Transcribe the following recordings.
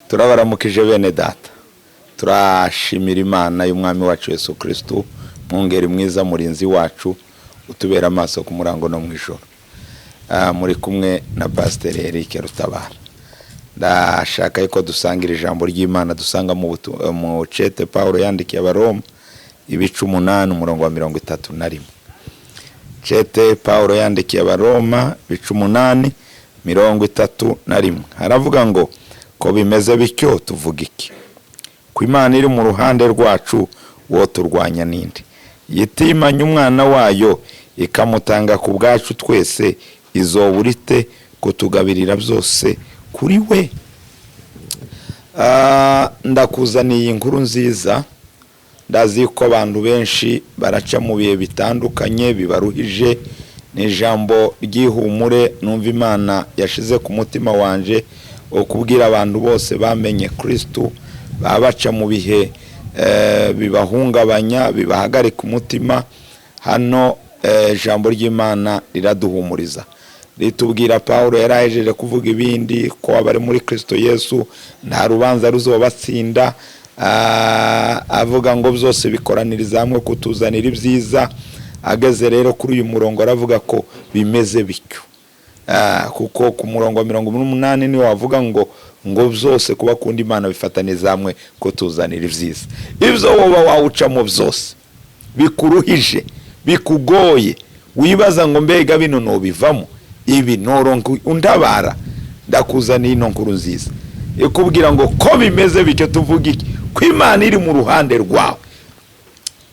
Turabaramukije bene data. Turashimira Imana y'Umwami wacu Yesu Kirisitu, mwungeri mwiza, murinzi wacu, utubera amaso ku murango no mu ijoro. Muri kumwe na Pasiteri Eric Rutabara. Ndashaka yuko dusangira ijambo ry'Imana dusanga mu cete Paul yandikiye Abaroma, ibice 8, umurongo wa 31. Cete Paul yandikiye Abaroma, ibice 8, 31, haravuga ngo: "Ko bimeze bityo, tuvuga iki? Ko Imana iri mu ruhande rwacu, wo turwanya n'indi? Yitimanye umwana wayo ikamutanga ku bwacu twese, izobura ite kutugabirira byose kuri we?" Ndakuzaniye inkuru nziza. Ndazi ko abantu benshi baraca mu bihe bitandukanye bibaruhije. Ni ijambo ry'ihumure numva Imana yashize ku mutima wanje wo kubwira abantu bose bamenye Kirisitu, baba baca mu bihe bibahungabanya, bibahagarika umutima. Hano ijambo ry'Imana riraduhumuriza, ritubwira, Paul yari ahejeje kuvuga ibindi, ko abari muri Kirisito Yesu nta rubanza ruzobatsinda. Avuga ngo byose bikoraniriza hamwe kutuzanira ibyiza. Ageze rero kuri uyu murongo, aravuga ko bimeze bityo. Kuko ku murongo wa 88 niwo wavuga ngo byose kuba kunda Imana bifataniza hamwe kutuzanira ibyiza. Ibyo woba wawucamo byose bikuruhije, bikugoye, wibaza ngo mbega bino nobivamo, ibi noronka undabara, ndakuzaniye ino nkuru nziza ikubwira ngo ko bimeze bityo, tuvuga iki? Ko Imana iri mu ruhande rwawe.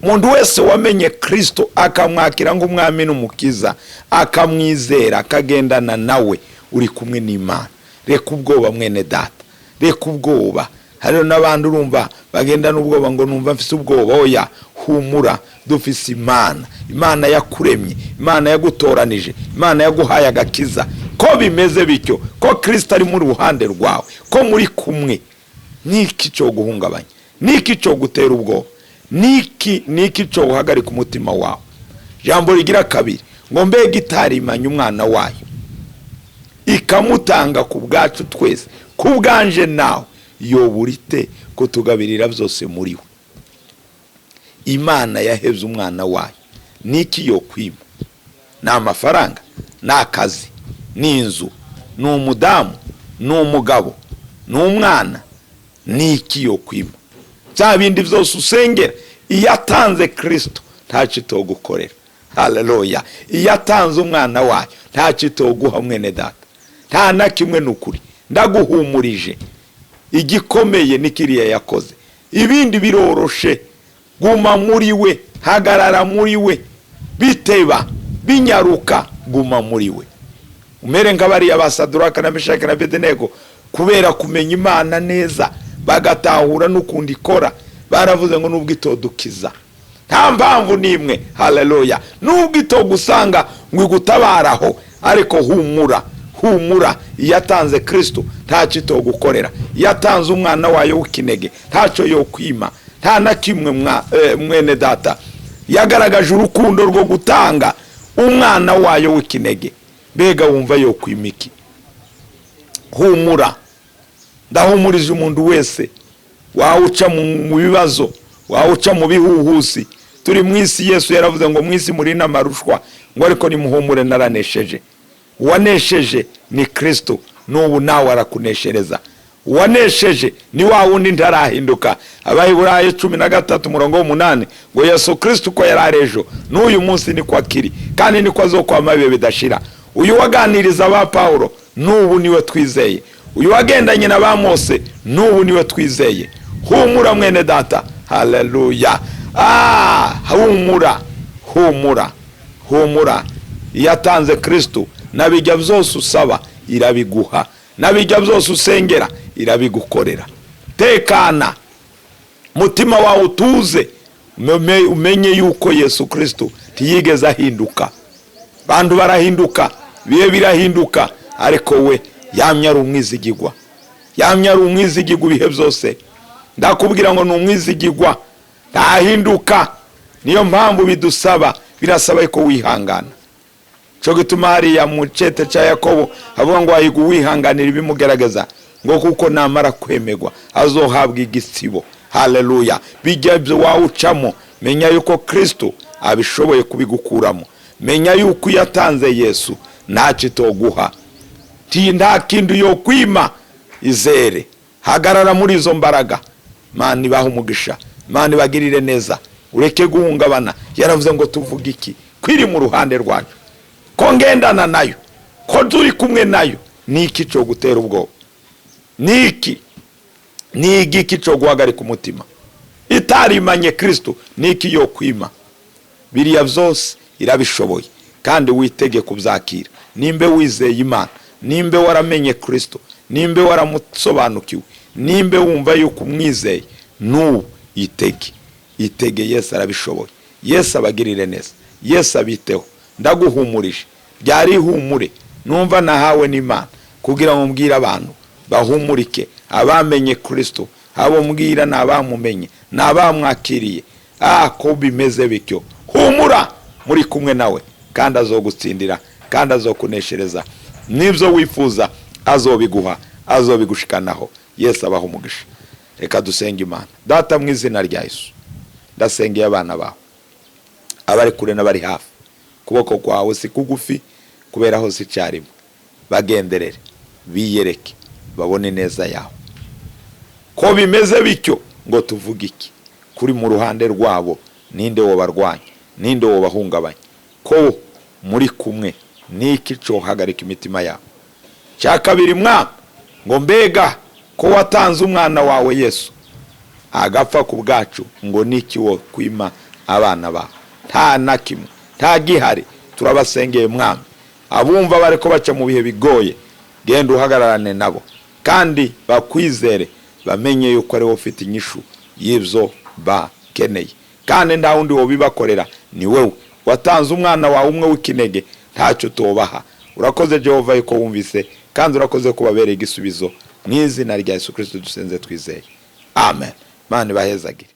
Umuntu wese wamenye Kirisito, akamwakira nk'Umwami n'Umukiza, akamwizera, akagendana nawe, uri kumwe n'Imana. Reka ubwoba, mwene data, reka ubwoba. Hariho n'abandi urumva bagenda n'ubwoba, ngo numva mfise ubwoba. Oya, humura, dufise Imana. Imana yakuremye, Imana yagutoranije, Imana yaguhaye agakiza. Ko bimeze bityo, ko Kirisito ari mu ruhande rwawe, ko muri kumwe, niki cyo guhungabanya? Niki cyo gutera ubwoba? Niki cyo guhagarika umutima wawe? Ijambo rigira kabiri ngo: "Mbega itarimanye umwana wayo ikamutanga ku bwacu twese, ku bwanje nawe, yobura ite kutugabirira byose muri we?" Imana yaheze umwana wayo, niki yo kwima? Ni amafaranga? Ni akazi? Ni inzu? Ni umudamu? Ni umugabo? Ni umwana? Niki yo kwima? Bya bindi byose usengera, iyo atanze Kirisito ntacyo itogukorera. Haleluya! Iyo atanze umwana wayo ntacyo itoguha, mwene data, nta na kimwe. Ni ukuri, ndaguhumurije. Igikomeye ni kiriya yakoze, ibindi biroroshe. Guma muri we, hagarara muri we, biteba binyaruka, guma muri we, umere nk'abariya ba Saduraka na Meshaki na Abedenego. Kubera kumenya Imana neza, bagatahura n'ukundi ikora, baravuze ngo nubwo itodukiza, nta mpamvu n'imwe, haleluya, nubwo itogusanga ngo igutabaraho, ariko humura, humura. Iyo atanze Kirisito ntacyo itogukorera. Iyo atanze umwana wayo w'ikinege ntacyo yokwima, nta na kimwe. Mwene data, yagaragaje urukundo rwo gutanga umwana wayo w'ikinege, mbega wumva yokwima iki? Humura. Ndahumurije umuntu wese wawuca mu bibazo, wawuca mu bihuhusi. Turi mu isi. Yesu yaravuze ngo mu isi muri n'amarushwa, ngo ariko nimuhumure, naranesheje. Uwanesheje ni Kirisito, n'ubu nawe arakuneshereza. Uwanesheje ni wa wundi ntarahinduka. Abaheburayo 13, umurongo w'8, ngo Yesu Kirisito uko yari ari ejo, n'uyu munsi niko akiri, kandi niko azokwama ibihe bidashira. Uyu waganiriza ba Pawulo n'ubu niwe twizeye. Uyu wagendanye na ba Mose n'ubu niwe twizeye. Humura, mwene data, haleluya. Humura, humura, humura. Iyo atanze Kirisito, nabijya byose usaba irabiguha, nabijya byose usengera irabigukorera. Tekana, mutima wawe utuze, umenye yuko Yesu Kirisito ntiyigeze ahinduka. Bantu barahinduka, ibihe birahinduka, ariko we yamye ari umwizigigwa, yamye ari umwizigigwa ibihe byose. Ndakubwira ngo ni umwizigigwa, ntahinduka. Niyo mpamvu bidusaba, birasaba ko wihangana. Cyo gituma hariya mu cete cya Yakobo avuga ngo: "Wahiga uwihanganira ibimugerageza, Ngo kuko namara kwemegwa azohabwa igisibo. Haleluya! Bijya ibyo wawucamo, menya yuko Kristo abishoboye kubigukuramo. Menya yuko iyo atanze Yesu ntacyo itoguha, nta kindi yo kwima. Izere, hagarara muri izo mbaraga. Mana ibahe umugisha, Mana ibagirire neza, ureke guhungabana. Yaravuze ngo tuvuge iki kwiri mu ruhande rwacu, ko ngendana nayo, ko turi kumwe nayo? Niki cyo gutera ubwoba? Niki, ni igiki cyo guhagarika umutima? Itarimanye Kristo, niki yo kwima? Biriya byose irabishoboye, kandi witege kubyakira. Nimbe wizeye Imana, nimbe waramenye Kristo, nimbe waramusobanukiwe, nimbe wumva yuko umwizeye n'ubu, itege, itege. Yesu arabishoboye. Yesu abagirire neza, Yesu abiteho. Ndaguhumurije, ryari ihumure numva nahawe n'Imana kugira ngo mbwire abantu bahumurike, abamenye Kristo. Abo mbwira ni abamumenye, ni abamwakiriye. Ko bimeze bityo, humura, muri kumwe nawe, kandi azogutsindira, kandi azokuneshereza. N'ibyo wifuza azobiguha, azobigushikanaho. Yesu abaha umugisha. Reka dusenge Imana. Data, mu izina rya Yesu, ndasengeye abana bawe, abari kure n'abari hafi. Ukuboko kwawe si kugufi kubera hose icyarimwe. Bagenderere, biyereke, babone neza yawe. Ko bimeze bityo, ngo tuvuge iki? Kuri mu ruhande rwabo, ninde wobarwanya? Ninde wobahungabanya? Ko muri kumwe, niki cyohagarika imitima yabo? Cya kabiri, mwa ngo mbega ko watanze umwana wawe Yesu agapfa ku bwacu, ngo niki wo kwima abana bawe? Nta na kimwe, nta gihari. Turabasengeye, Mwami, abumva bari ko baca mu bihe bigoye, genda uhagararane nabo, kandi bakwizere, bamenye yuko ari wowe ufite inyishu y'ibyo bakeneye, kandi nta wundi wobibakorera, ni wowe watanze umwana wawe umwe w'ikinege, ntacyo tubaha. Urakoze Jehova yuko wumvise, kandi urakoze ko babereye igisubizo. Mu izina rya Yesu Kirisito dusenze twizeye, amen. Mana ibahezagire.